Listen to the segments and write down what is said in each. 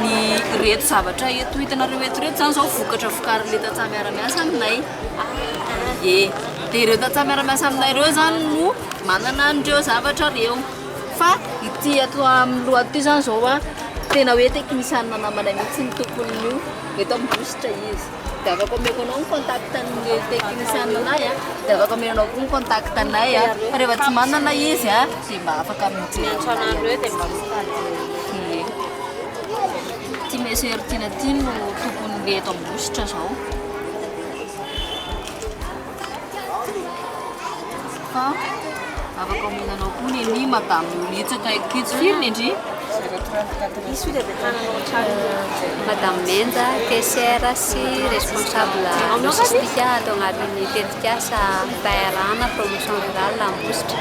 Ny ireto zavatra eto hitanareo eto ireto izany izao vokatra vokarin'ilay tantsaha miara-miasa aminay. Ie. Dia ireo tantsaha miara-miasa aminay ireo izany no manana an'ireo zavatra ireo. Fa ity ato amin'ny loha ity izany izao an, tena hoe teknisianina namanay mihitsy ny tompon'io. Eto Ambositra izy. Dia afaka omeko anao ny contact an'ilay teknisianina anay an, dia afaka omena anao koa ny contact anay an. Fa rehefa tsy manana izy an, dia mba afaka mijery anay ihany. Ie. Ity Monsieur Tiana ity no tompon'ilay eto Ambositra izao. Fa afaka omena anao koa ny an'i Madame Mihitsy akaiky itsy. Firy ny ndry? Madame Menja, caissière sy responsable logistique ato anatin'ny tetikasa PRA na promotion rurale Ambositra.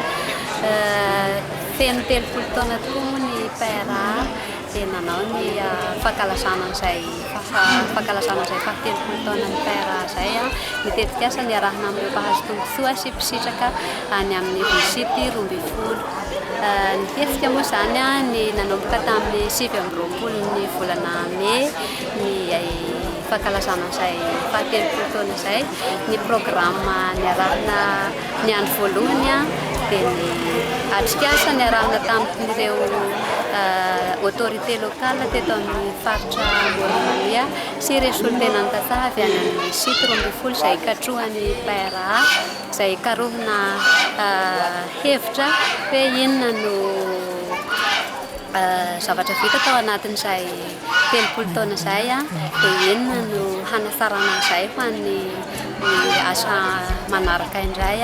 Feno 30 taona tokoa moa ny PRA dia nanao ny fankalazana an'izay fankalazana izay fahatelopolo taonan'ny PRA izay ny tetikasa niarahana amin'ireo mpahazo tombontsoa sy mpisitraka any amin'ny site 12. Ny hetsika moa izany ny nanomboka tamin'ny 29 ny volana mey ny fankalazana izay fahatelopolo taona izay. Ny programa niarahana ny andro voalohany dia ny atrikasa niarahana tamin'ireo autorité locale teto amin'ny faritra Amoron'i sy ireo solontenan'ny tantsaha avy any amin'ny site 12 izay katrohan'ny PRA izay karohina hevitra hoe inona no zavatra vita tao anatin'izay 30 taona izay dia inona no hanatsarana an'izay ho an'ny asa manaraka indray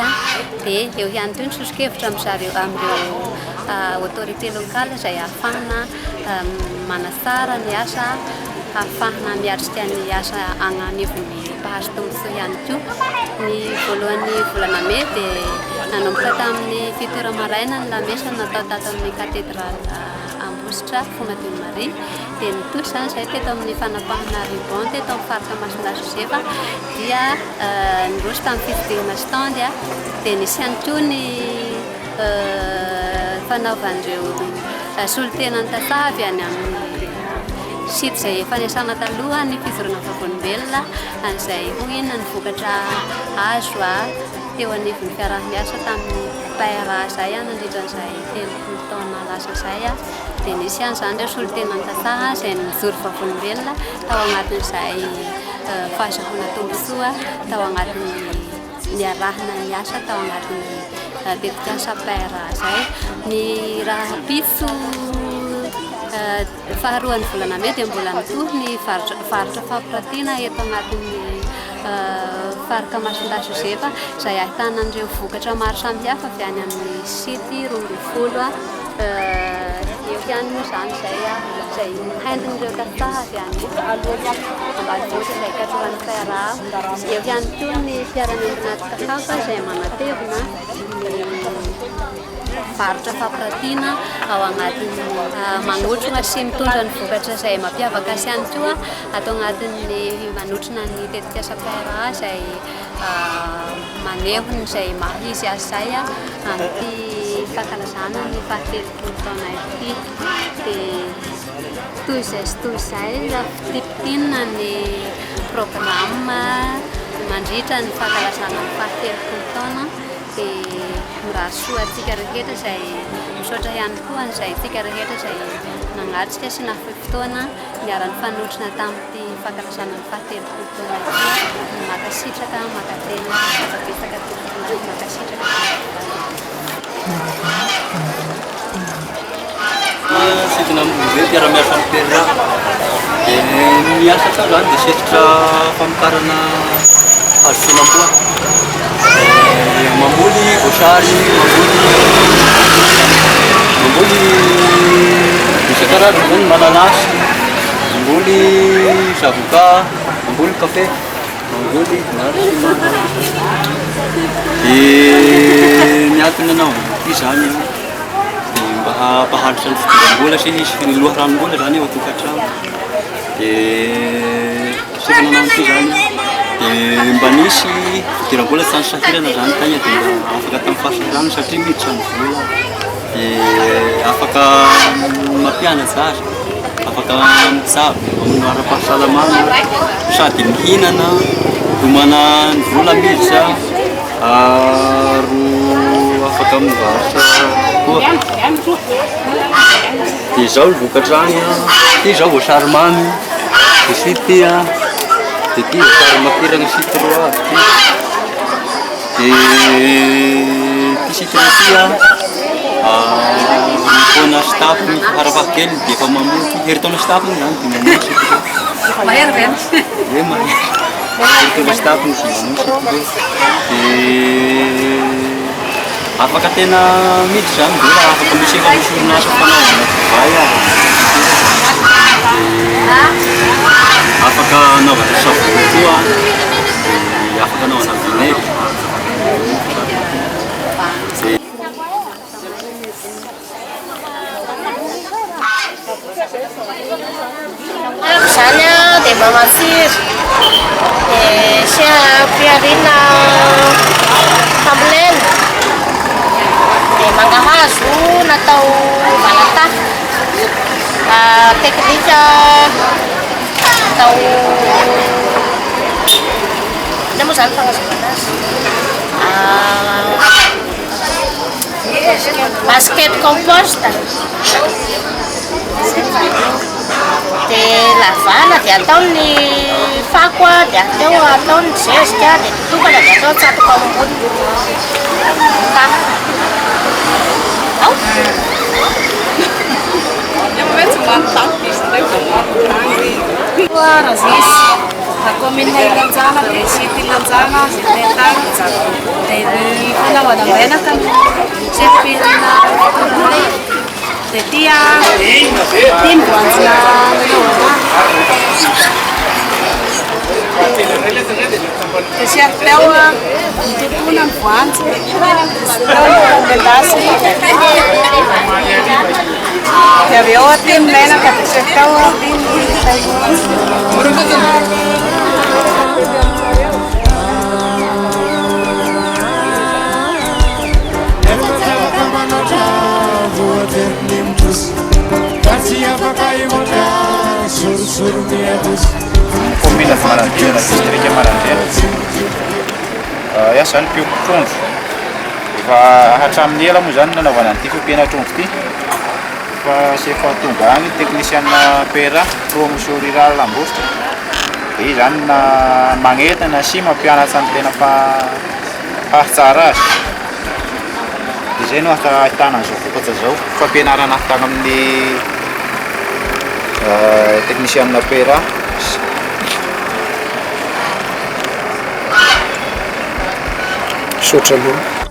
dia eo ihany koa ny soso-kevitra amin-dry zareo amin'ireo autorité locale izay ahafahana manatsara ny asa ahafahana miatrika ny asa any anivon'ny mpahazo tombontsoa ihany koa. Ny voalohan'ny volana mey dia nanomboka tamin'ny fito ora maraina ny lamesa natao tato amin'ny cathédrale Ambositra Fomadion'i Maria dia nitohy izany izay teto amin'ny fanapahana ruban teto amin'ny faritra Masindahy Josefa dia niroso tamin'ny fividianana stand dia nisy ihany koa ny fanaovan'ireo solontenan'ny tantsaha avy any amin'ny site izay efa niasana taloha ny fijoroana vavolombelona an'izay hoy inona ny vokatra azo teo anivon'ny fiaraha-miasa tamin'ny PRA izay nandritra an'izay 30 taona lasa izay dia nisy ihany izany ireo solontenan'ny tantsaha izay nijoro vavolombelona tao anatin'izay fahazahoana tombontsoa tao anatin'ny niarahana niasa tao anatin'ny tetikasa PRA izay. Ny rahampitso faharoan'ny volana mey dia mbola mitohy ny varotra fampiratiana eto anatin'ny faritra Masindahy Josefa izay ahitana an'ireo vokatra maro samihafa avy any amin'ny site 12. Eo ihany moa izany izay izay haingon'ireo tantsaha avy any ambanivohitra izay katrohan'ny PRA. Eo ihany koa ny mpiara-miombon'antoka hafa izay manatevina ny varotra fampiratiana ao anatin'ny manotrona sy mitondra ny vokatra izay mampiavaka azy ihany koa ato anatin'ny manotrona ny tetikasa PRA izay maneho izay maha izy azy izay amin'ity fankalazana ny fahatelopolo taona ity. Dia toy izay sy toy izay raha fintimpintina ny programa mandritra ny fankalazana ny fahatelopolo taona dia mirary soa antsika rehetra izay misaotra ihany koa an'izay antsika rehetra izay nanatrika sy nahafoy fotoana niara-nifanotrona tamin'ity fankalazana ny fahatelopolo taona ity. Mankasitraka, mankatelina, misaotra betsaka tompoko, mankasitraka. Sidina Ambovombe, mpiara-miasa amin'ny PRA. Dia ny asa atao izany dia setrotra famokarana hazo fihinam-boa. Dia mamboly voasary, mamboly mamboly isan-karazany izany, mananasy, mamboly zavoka, mamboly kafe, mamboly vinato sy maro. Dia ny antony nanaovana ity izany dia mba hampaharitra ny fidiram-bola sy hisy ny loharanom-bola izany ao an-tokantrano. Dia efa nanao an'ity izany dia mba nisy fidiram-bola tsy any sahirana izany tegna dia mba afaka tamin'ny fahasahiranana satria miditra ny vola dia afaka mampianatra zaza. Afaka mitsabo amin'ny ara-pahasalamana sady mihinana no manana vola miditra ary afaka mivarotra koa. Dia izao ny vokatra any, ity izao voasary mamy, dia ity an, dia ity voasary makirana citron avy ity. Dia ity citron ity an, taona sy tapany farafahakeliny dia efa mamoa ity, herintaona sy tapany izany dia mamoa citron. Mahery ve? Ie mahery. Herintaona sy tapany dia mamoa citron. Dia afaka tena miditra izany mbola afaka misy efa misy orinasa fanaovana divay ary. Dia afaka anaovana savony koa. Dia afaka anaovana vinaigre. Dia. Amiko izany dia mba matsiro dia asiam-pihariana fambolena dia mangahazo natao valatafo teknika atao inona moa izany fanazavana azy? Basket compost dia lavana dia atao ny fako dia atao atao ny zezika dia totofana dia atao tsatoka ao amboniny. Ao. La commune Ilanjana dia site Ilanjana izay nahitana dia ny fanaovana menaka no seha-pirenena ataonay dia ity ity ny voanjo nanaovana dia sy avy teo nitotoana ny voanjo teo nendasina dia avy eo aty ny menaka dia sy avy teo aty ny Commune Manandriana, distrika Manandriana. Iaho izany mpiompy trondro. Efa hatramin'ny ela moa izany nanaovana an'ity fiompiana trondro ity. Fa sy efa tonga any technicien PRA, promotion rurale Ambositra. Dia izy izany na magnentana sy mampianatra ny tena fa hahatsara azy. Dia izay no ahitana an'izao vokatra izao. Fampianarana avy tany amin'ny technicien PRA. Misaotra aloha.